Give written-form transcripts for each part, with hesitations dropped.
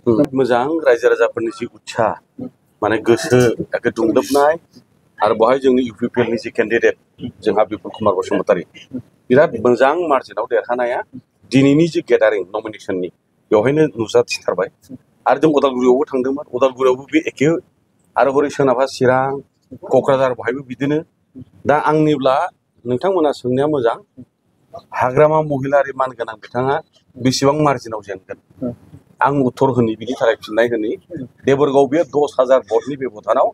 मोजां रायजो राजाफोरनि जि उत्साह माने गोसो एखे दुंलोबनाय आरो बहाय जोंनि इउपिपिएल नि जि केन्डिडेट जोंहा बिपुल कुमार बसुमतारी बिराद मोजां मार्जिनाव देरहानाया दिनैनि जि गेदारिं नमिनेशननि बेवहायनो नुजाथिथारबाय आरो जों उदालगुरियावबो थांदोंमोन उदालगुरियावबो बे एखे आरो हरै सोनाबहा चिरां क'क्राझार बहायबो बिदिनो दा आंनिब्ला नोंथांमोना सोंनाया मोजां हाग्रामा महिलारि मानगोनां बिथाङा बेसेबां मार्जिनाव जेनगोन आं उत्तर होनि बिनि थाखाय फिननाय होनि देबरगाव बे 10,000 भटनि बेब'धानाव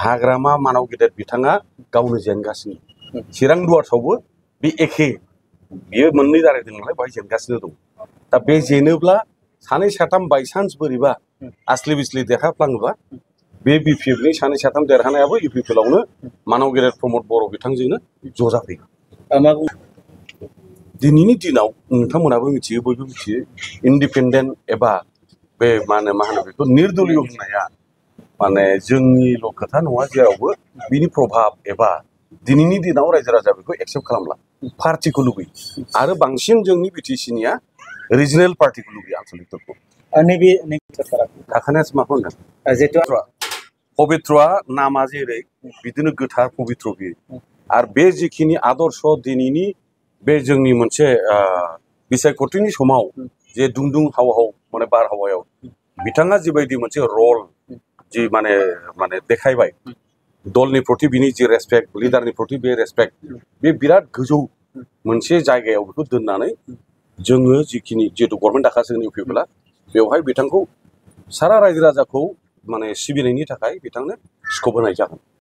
हाग्रामा मानाव गेदेर बिथाङा गावनो जेनगासिनो चिरां दुवार्सआवबो बे एखे बियो मोननै जारायदों नालाय बेवहाय जेनगासिनो दं दा बे जेनोब्ला सानै साथाम बायसान्स बोरैबा आस्लि बिस्लि देरहाफ्लाङोबा बे बिपिएफनि सानै साथाम देरहानायाबो इउपिपिएलआवनो मानाव गेदेर प्रमद बर' बिथांजोंनो ज' जाफैगोन दिनैनि दिनाव नोंथांमोनाबो मिथियो बयबो मिथियो इन्डिपेन्डेन्ट एबा बे मा होनो बेखौ निर्दलीय होननाया माने जोंनिल' खोथा नङा जेरावबो बिनि प्रभाब एबा दिनैनि दिनाव रायजो राजा बेखौ एक्सेप्ट खालामला पार्टिखौ लुबैयो आरो बांसिन जोंनि बिटिसिनिया रिजनेल पार्टिखौ लुबैयो आनसलिकफोरखौ नैबे थाखानायासो माखौ होनदों जिहेतु पबित्रआ नामा जेरै बिदिनो गोथार पबित्र बियो आरो बे जिखिनि आदर्श दिनैनि बे जोंनि मोनसे बिसायख'थिनि समाव जे दुंदुं हाव हाव माने बारहावायाव बिथाङा जिबायदि मोनसे रल जि माने देखायबाय दलनि प्रति बिनि जि रेसपेक्ट लिडारनि प्रति बे रेसपेक्ट बे बिराद गोजौ मोनसे जायगायाव बेखौ दोननानै जोङो जिखिनि जिहेतु गभर्नमेन्ट दाखासो इउपिपिएलआ बेवहाय बिथांखौ सारा रायजो राजाखौ माने सिबिनायनि थाखाय बिथांनो स्कप होनाय जागोन